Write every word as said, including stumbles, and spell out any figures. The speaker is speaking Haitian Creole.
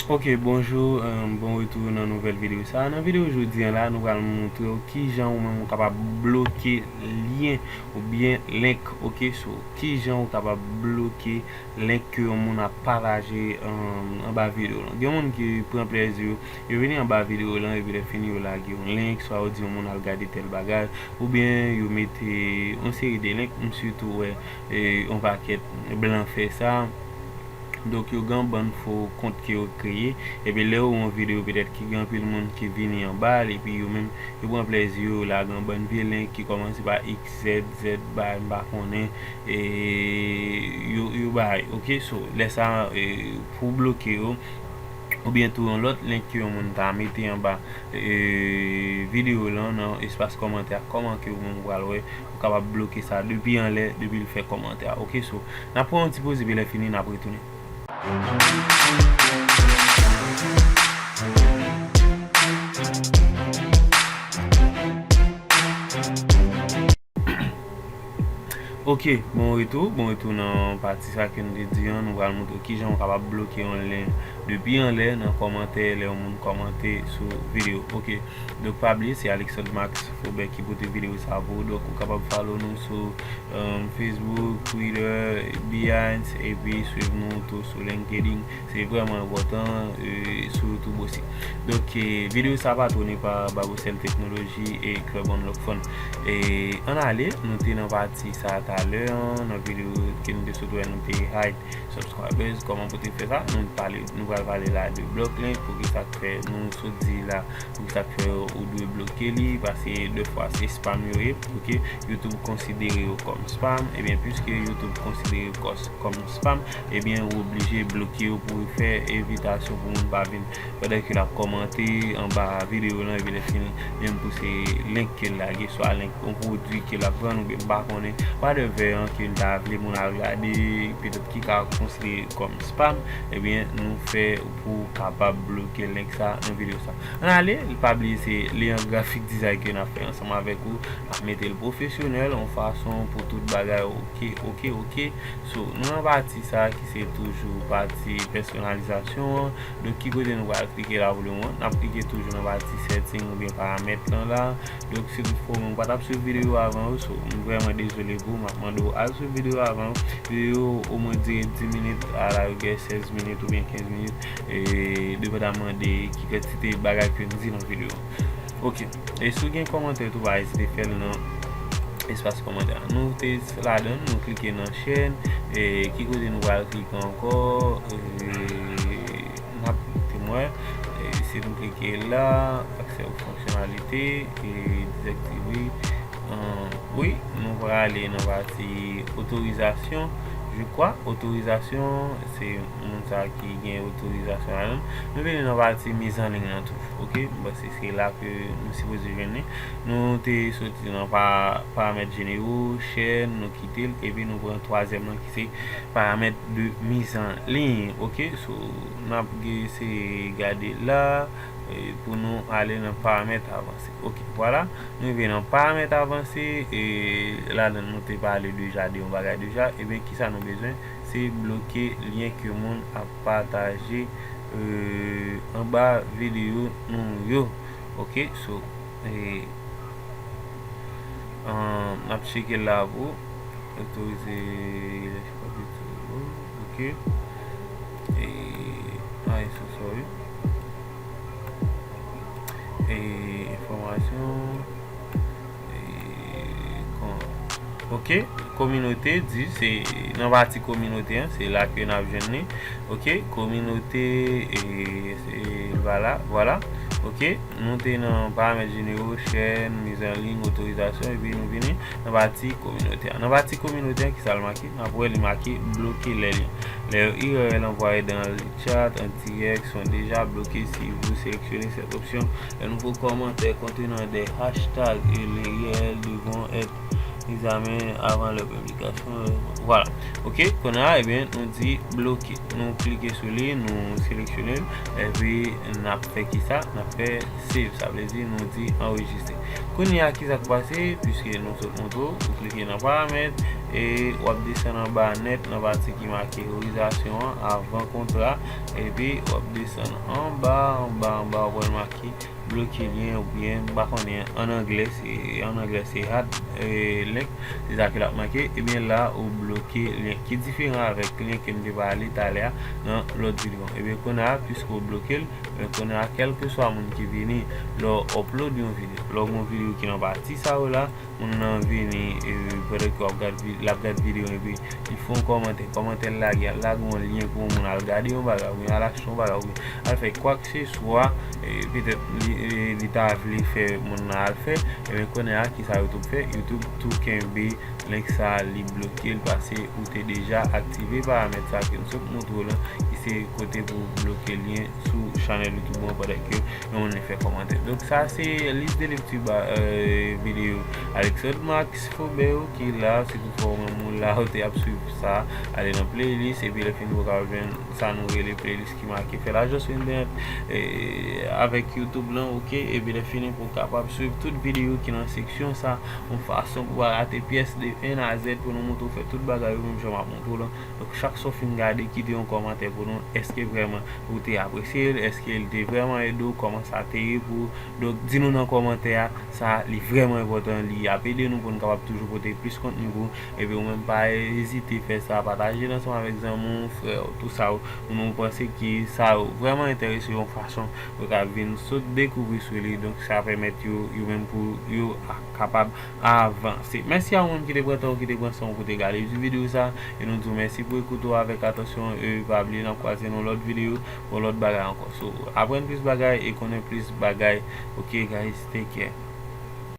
Ok, bonjou, um, bon retou nan nouvèl videyo sa. Nan videyo jodi an la, nou pral montre w kijan ou menm ou kapab bloke lyen oubyen link, ok, so kijan ou kapab bloke link ke yon moun ap pataje, um, anba videyo lan. Gen moun ki pran plèzi yo, yo vini anba videyo lan, epi lè fini yo lage yon link, swa yo di yon moun al gade tèl bagay, oubyen yo mete yon seri de link, m sitou wè, e, yon pakèt blan fè sa. Donk, yo gen yon bann fo kont ke yo kreye. Epi lè yo wè yon videyo petèt ki gen anpil moun ki vini anba l, epi yo menm, yo pran plèzi yo, yo lage yon bann vye link ki kòmanse pa X, Z, Z, bay, m pa konnen, e yo, yo bay, ok? So, lè sa, e, pou bloke yo, oubyen tou yon lòt link ke yon moun ta mete anba, e, videyo lan nan espas kòmantè a, kòman ke ou menm ou pral wè, ou kapab bloke sa depi anlè, depi l fè kòmantè a. Ok, so, n ap pran yon ti poze, epi lè fini, n ap retounen. Ok, bon retou, bon retou nan pati sa ke nou te di an, nou pral montre w kijan ou kapab bloke yon lyen depi anlè nan kòmantè lè yon moun kòmante sou videyo. Ok, donk pa bliye se Alexandre Max Faubert ki pote videyo sa pou ou, donk ou kapab follow nou sou, um, Facebook, Twitter, Behance, epi swiv nou tou sou LinkedIn. Se vrèman enpòtan, e, sou YouTube osi. Donk, e, videyo sa patwone pa Babosel Technology e Club Unlock Fun. E, ann ale, nou te nan pati sa talè an, nan videyo ke nou te sot wè, nou te hide subscribers, kòman pou te fè sa, nou pale, nou pral pale la de block link, poukisa k fè nou sot di la, poukisa k fè ou dwe bloke li, paske defwa se spam yo ye, ok, YouTube konsidere yo kòm spam, ebyen, piske YouTube konsidere yo kòm spam, ebyen, ou oblije bloke yo pou fè envitasyon pou moun pa vin pandan ke l ap kòmante anba videyo lan, epi lè fini, menm pou se link ke l lage, swa link yon pwodui ke l ap vann, oubyen m pa konnen, whatever an ke l ta vle moun al gade, petèt ki ka konsidere kòm spam, ebyen, nou fè pou kapab bloke link sa nan videyo sa. Ann ale, pa bliye se lyen grafik design ke n ap fè ansanm avèk ou, n ap mete l pwofesyonèl, yon fason pou tout bagay ok, ok, ok. So, nou nan pati sa ki se toujou pati pèsonalizasyon an. Donk, ki kote nou pral klike la pou le moman? N ap klike toujou nan pati setting oubyen paramèt lan la. Donk, si toutfwa ou menm ou pa t ap swiv videyo avan yo, so, m vrèman dezole pou ou, m ap mande w al swiv videyo avan yo. Videyo omwen dire dis minit, a la rigueur sèz minit oubyen kenz minit, e, depandaman de ki kantite bagay ke n di nan videyo. Ok, e si w gen kòmantè tou, pa ezite fè l nan espas kòmantè a. Nou te ladan, nou klike nan share, e, ki kote nou pral klike ankò, e, n ap te m wè, e, si nou klike la, aksè o fonksyonalite, e, dezaktive, an, wi, nou prale nan pati otorizasyon, je crois, otorizasyon, se moun sa ki gen otorizasyon ladan. Nou vini nan pati mizanliy lan tou, ok? M panse se la ke nou sipoze jwenn li. Nou te soti nan pa, paramèt jenero, share, nou kite l, epi nou pran twazyèm lan ki se paramèt de mizanliy, ok? So, n ap eseye gade la, e, pou nou ale nan paramèt avanse. Ok, vwala, nou rive nan paramèt avanse, e, ladan nou te pale deja de yon bagay deja, ebyen, kisa nou bezwen? Se bloke lyen ke moun ap pataje, e, anba videyo nou yo. Ok, so, e, an, n ap tcheke l la pou otorize, ok, e, ay, so sorry. E, enfòmasyon, e, kon-, ok, kominote, di, se nan pati kominote an, se la ke n ap jwenn li. Ok, kominote, e, se, vwala, vwala. Ok, nou te nan paramèt jenero, share, mizanliy, otorizasyon, epi nou vini nan pati kominote an. Nan pati kominote an, kisa l make? N ap wè li make bloquer les liens. Les U R L envoyés dans le chat en direct sont déjà bloqués si vous sélectionnez cette option. Les nouveaux commentaires contenant des hashtags et les U R L devront être examinés avant leur publication. Vwala. Ok, kounye a, ebyen, nou di bloke. Nou klike sou li, nou seleksyone l, epi n ap fè kisa? N ap fè save. Sa vle di nou di anrejistre. Kounye a, kisa k pase? Piske nou sot montre w, ou klike nan paramèt, E w ap desann anba nèt nan pati ki make teorizasyon an, avan kontra, epi w ap desann anba, anba, anba, w pral make bloke lyen, oubyen, m pa konnen, an anglè, se, an anglè, se hard, e, link, se sa ke l ap make. Ebyen, la, ou bloke lyen ki diferan avèk lyen ke m te pale talè a nan lòt videyo. Ebyen, kounye a, piske w bloke l, ebyen, kounye a, kèlkeswa moun ki vini, lè w upload yon videyo, lè w gen yon videyo ki nan pati sa yo la, moun nan vini, e, pandan ke w ap gad vi-, l ap gad videyo, epi li fè yon kòmantè, kòmantè l lage, al lage yon lyen pou yon moun al gade yon bagay, oubyen al achte yon bagay, oubyen al fè kwakeseswa, e, petèt li, e, li ta vle fè moun nan al fè, ebyen, kounye a, ki sa YouTube fè? YouTube tou kenbe link sa, li bloke l, paske ou te deja aktive paramèt sa ke m sot montre w lan, ki se kote pou bloke lyen sou chanèl YouTube ou an pandan ke yon moun fè kòmantè. Donk, sa se lis de lekti ba, e, videyo Alexandre Max Faubert ki la. Si toutfwa ou menm ou la, ou te ap swiv sa, ale nan playlist, epi lè fini ou ka jwenn sa nou rele playlist ki make fè lajan sou entènèt, e, avèk YouTube lan, oke? Epi lè fini pou w kapab swiv tout videyo ki nan seksyon sa, yon fason pou w pa rate pyès de A a Z pou nou montre w fè tout bagay yo menm jan m ap montre w lan. Donk, chak sa w fin gade, kite yon kòmantè pou nou. Èske vrèman ou te apresye l? Èske l te vrèman ede w? Kòman sa te ye pou ou? Donk, di nou nan kòmantè a, sa, li vrèman enpòtan. Li ap ede nou pou nou kapab toujou pote plis kontni pou ou. Epi ou menm, pa ezite fè sa, pataje l ansanm avèk zanmi w, frè w, tout sa w, moun ou panse ki sa yo vrèman enterese yon fason pou yo ka vin sot dekouvri sou li. Donk, sa pèmèt yo, yo menm pou yo a-, kapab avanse. Mèsi a ou menm ki te pran tan ou, ki te pran san ou pou te gade videyo sa. E nou di w mèsi pou ekout ou avèk atansyon. E pa bliye n ap kwaze nan lòt videyo pou lòt bagay ankò. So, aprann plis bagay e konnen plis bagay. Ok, guys, take care.